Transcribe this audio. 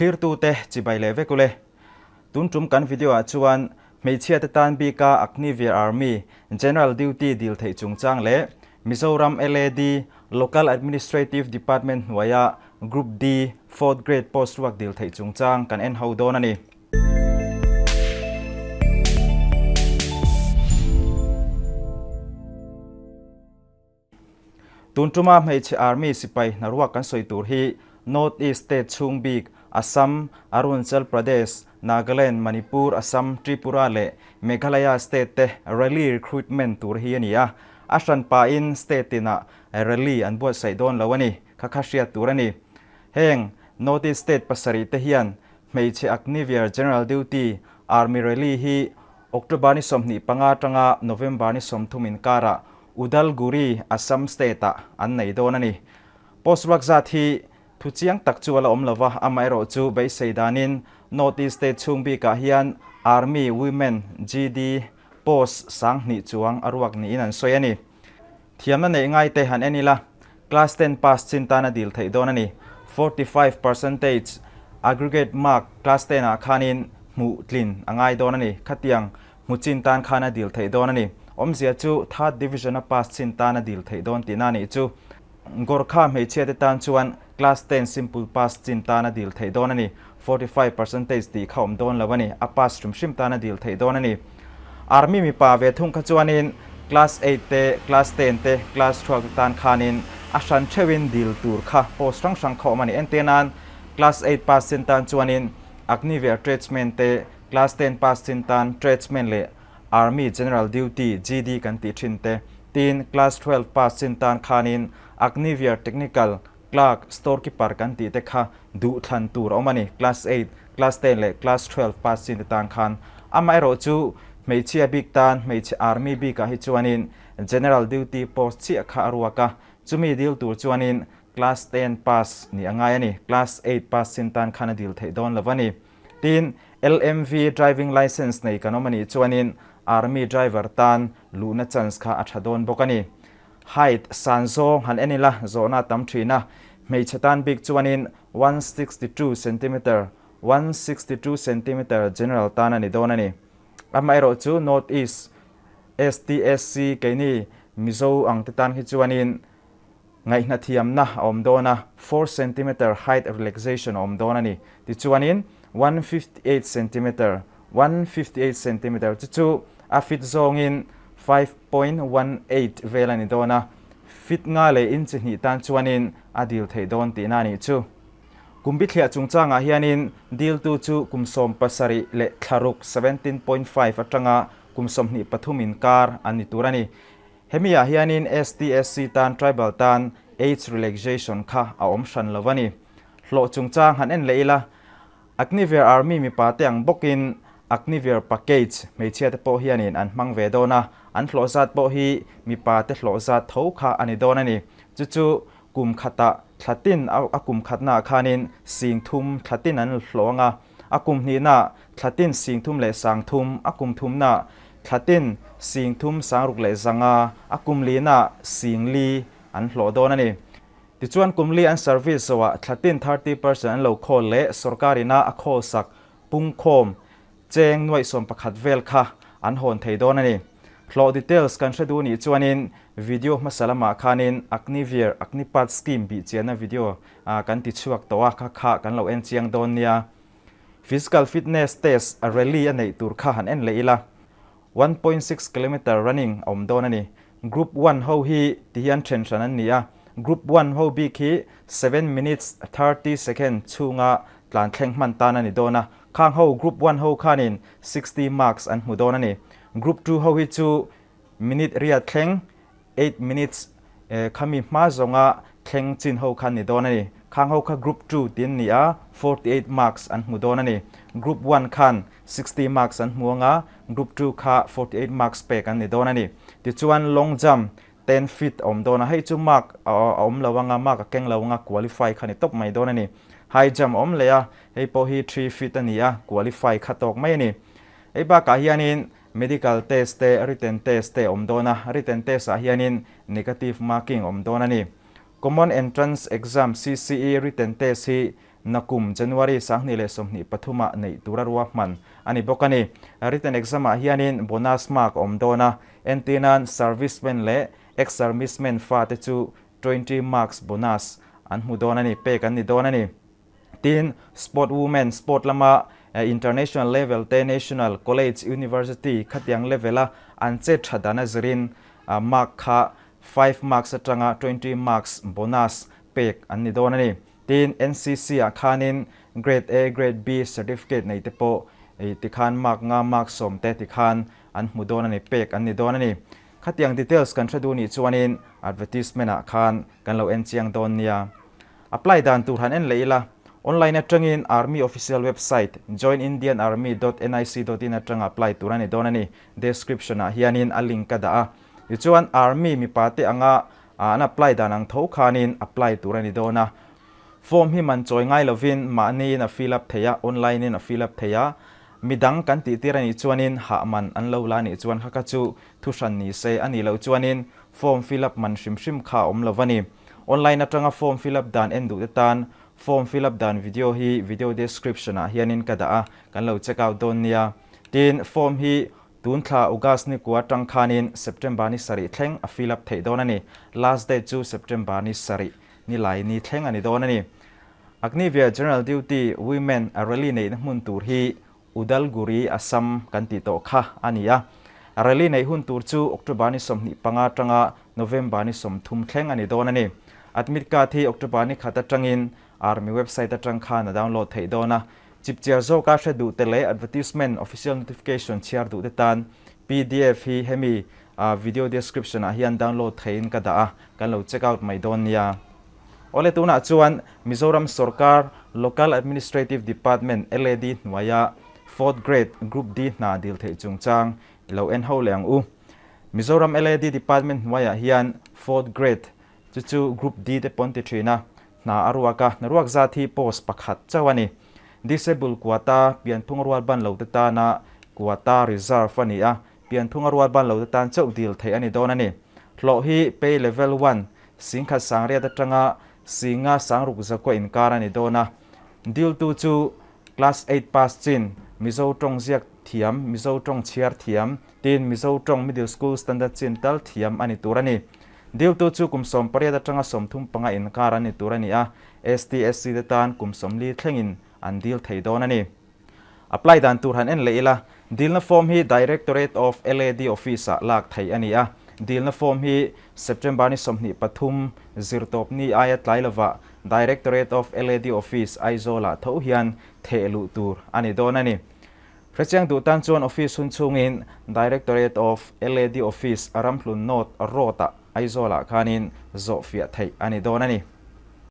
Thlirtute chibai leh vek ule. Tun tum kan video ah chuan hmeichhia te tan bika Agniveer Army General Duty dil theih chungchang leh Mizoram LAD, Local Administrative Department hnuaia Group D, Fourth Grade post ruak dil theih chungchang kan en ho dawn a ni. Tun tuma hmeichhe Army sipai hnaruak kan sawi tur hi North East state chhung bik Assam, Arunachal Pradesh, Nagaland, Manipur, Assam, Tripura leh Meghalaya state te rally recruitment tur hi a ni a. A hran pahin state tinah rally an buatsaih dawn lo a ni, kha kha hriat tur a ni. Heng North East state pasarih te hian hmeichhe Agniveer General Duty Army rally hi October ni 25 atanga November ni 30 inkarah Udalguri, Assam state-ah an nei dawn a ni. Post ruak zat hi thu chiang tak chu a la awm lo va, amaherawhchu beisei danin North East state chhung bikah hian Army Women GD post 2000 chuang a ruak niin an sawi a ni. Thiamna neih ngaite han en ila, Class ten pass chin tan a dil theih dawn a ni. 45 percentage aggregate mark class ten ah khanin hmuh tlin a ngai dawn a ni. Khatiang hmu chin tan khan a dil theih dawn a ni. Awmzia chu third division a pass chin tan a dil theih dawn tihna a nih chu. Gorkha hmeichhia te tan chuan class ten simple pass chin tan a dil theih dawn a ni. 45 percentage tih kha awm dawn lo a ni. A pass hrim hrim tan a dil theih dawn a ni. Army mipa ve thung kha chuanin class eight te, class ten te, class 12 te tan khanin a hran theuhin dil tur kha post hrang hrang kha awm a ni. Entir nan class eight pass chin tan chuanin Agniveer tradesman te, class ten pass chin tan tradesman leh Army General Duty, GD, kan tih thin te, tin class 12 pass chin tan khanin Agniveer Technical Clerk, Storekeeper kan tih te kha duh thlan tur a awm a ni. Class eight, class ten leh class 12 pass chin te tan khan. Amaherawh chu hmeichhia bik tan hmeichhe Army bikah hi chuanin General Duty post chiah kha a ruak a, chumi dil tur chuanin class ten pass nih a ngai a ni. Class eight pass chin tan khan a dil theih dawn lo a ni. Tin, LMV driving licence nei kan awm a nih chuanin Army driver tan luhna chance kha a tha dawn bawk a ni. Height san zawng han en ila zawhna a tam thin a, hmeichhe tan bik chuanin 162 centimeter, 162 centimeter, general tan a ni dawn a ni. Amaherawh chu North East STSC keini Mizo ang te tan hi chuanin Ngaihna thiamna a awm dawn a, four centimeter height relaxation a awm dawn a ni. Tichuanin, 158 centimeter, 158 centimeter, chu chu a fit zawngin 5.18 vel a ni dawn a, fit nga leh inchi hnih tan chuanin a dil theih dawn tihna a nih chu. Kum bithliah chungchangah hianin diltu chu kum 17 leh thla ruk, 17.5, atanga kum 23 inkar an ni tur a ni. Hemi ah hianin STSC tan Tribal tan Age Relaxation kha a awm hran lo a ni. Hlawh chungchang han en leh ila, Agniveer Army mipa te ang bawkin Agniveer Package hmeichhia te pawh hianin an hmang ve dawn a, an hlawh zat pawh hi mipa te hlawh zat tho kha a ni dawn a ni. Chu chu kum khatah thla tin a kum khatnaah khanin 3000 thla tin an hlawh ang a, A kum hnihna thla tin 3000 leh 3000, a kum thumna thla tin 3000 sangruk leh 500, a kum lina 4000 an hlawh dawn a ni. Tichuan kum li an service zoah thla tin 30% an lo khawl leh sorkar ina a khawl sak pungkhawm cheng nuaih 11 vel kha an hawn thei dawn a ni. Hlawh details kan hre duh nih chuanin video hmasa lamah khanin Agniveer Agnipath scheme bih chianna video kan ti chhuak tawh a, kha kha kan lo en chiang dawn nia. Physical fitness test a rally a neih tur kha han en leh ila, 1.6 kilometer running a awm dawn a ni. Group one ho hi ti hian then hran an ni a, Group one ho bik hi seven minutes 30 second chhunga tlan thleng hman tan a ni dawn a, khang ho group one ho khanin 60 marks an hmu dawn a ni. Group two ho hi chu minute riat thleng eight minutes khami hma zawnga thleng chin ho kha ni dawn a ni. Khang ho kha group two tin ni a, 48 marks an hmu dawn a ni. Group one khan 60 marks an hmu anga, group two kha 48 marks pek an ni dawn a ni. Tichuan long jump 10 feet a awm dawn a, hei chu mark a awm lo anga, mark a keng lo anga, qualify kha ni tawp mai dawn a ni. High jump a awm leh a, hei pawh hi three feet a ni a, qualify kha tawk mai a ni. Hei bakah hianin Medical test te, written test te a awm dawn a, written test ah hianin negative marking a awm dawn a ni. Common Entrance Exam, CCE, written test hi Nakum January 2023 ah neih tura ruahman a ni bawk a ni. Written exam ah hianin bonus mark a awm dawn a, entirnan servicemen leh ex-servicemen fate chu 20 marks bonus an hmu dawn a ni, pek an ni dawn a ni. Tin, sport women, sport lama international level te, national, college, university khatiang level a an chet tha dan a zirin mark kha 5 marks atanga 20 marks bonus pek an ni dawn a ni. Tin, NCC ah khanin Grade A, Grade B certificate nei te pawh tikhan mark nga, mark sawm te tikhan an hmu dawn a ni, pek an ni dawn a ni. Khatiang details kan hre duh nih chuanin advertisement ah khan kan lo en chiang dawn nia. Apply dan tur han en leh ila, online atangin Army official website joinindianarmy dot nic dot in atanga apply tur a ni dawn a ni. Description ah hianin a link ka dah a. Tichuan Army mipa te anga an apply dan ang tho khanin apply tur a ni dawn a. Form hi man chawi ngai lovin mahniin a fill up thei a, online in a fill up thei a. Midang kan tih tir a nih chuanin hah man an lo la a nih chuan kha kha chu thu hran ni se a nih loh chuanin form fill up man hrim hrim kha a awm lo a ni. Online atanga form fill up dan en duh te tan form fill up dan video hi video description ah hianin ka dah a, kan lo check out dawn nia. Tin, form hi tun thla August ni kua atang khanin September ni sarih thleng a fill up theih dawn a ni. Last date chu September ni sarih ni lai ni thleng a ni dawn a ni. Agniveer General Duty Women a rally neihna hmun tur hi Udalguri, Assam kan tih tawh kha a ni a. Rally neih hun tur chu October ni 25 atanga November ni 30 thleng a ni dawn a ni. Admit card hi October ni khat atangin Army website atang khan a download theih dawn a. Chipchiar zawka hre duh te leh advertisement official notification chhiar duh te tan pdf hi hemi video description ah hian download theihin ka dah a, kan lo check out mai dawn nia. Awle tunah chuan Mizoram sorkar Local Administrative Department, LAD, hnuaia Fourth Grade Group D hna dil theih chungchang i lo en ho leh ang u. Mizoram LAD Department hnuaiah hian Fourth Grade chu chu Group D te pawn ti thin a, hna a ruak a, hna ruak zat hi post pakhat chauh a ni. Disable quota pianphung rual ban lo te tana quota reserve a ni a, pianphunga rual ban lo te tan chauh dil theih a ni dawn a ni. Hlawh hi pay level one Singkhat sangriat atanga Singa sangruk zakua inkar a ni dawn a. Diltu chu Class eight pass chin, Mizo tawng ziak thiam, Mizo tawng chhiar thiam, tin Mizo tawng Middle School Standard chin tal thiam a ni tur a ni. Diltu chu kum 18 atanga 35 inkar a ni tur a ni a, ST, SC te tan kum 40 thlengin an dil thei dawn a ni. Apply dan tur han en leh ila, dilna form hi Directorate of LAD Office ah lak theih a ni a. Dilna form hi September ni 23 zirtawp ni aia tlai lovah Directorate of LAD Office, Aizawl ah tho hian theh luh tur a ni dawn a ni. Hrechiang duh tan chuan office hun chhungin Directorate of LAD Office, Ramhlun North Road ah Aizawl ah khanin zawhfiah theih a ni dawn a ni.